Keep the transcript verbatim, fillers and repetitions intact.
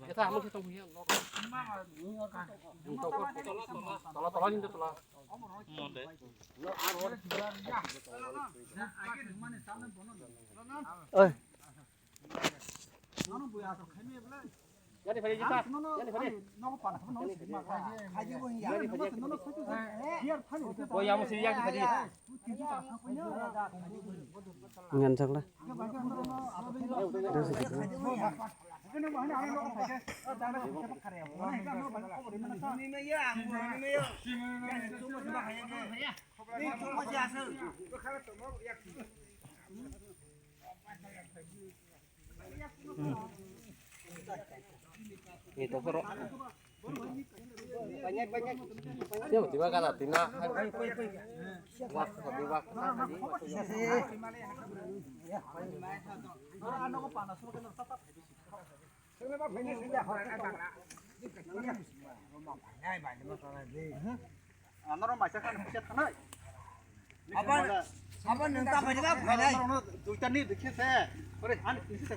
Kita kamu kita punya. Tolong, tolong, tolong, tolong. Oi. Jadi, jadi, kita. Jadi, jadi. Oh, ya, mesti ya, jadi. Ngan sak lah. Ni to koro. Banyak, banyak. Tiba-tiba kata Tina. Wah, tadi wah. Apa? Apa nenta bhai ba bhai nai? Duita ni dikhe se. Ore han isi se.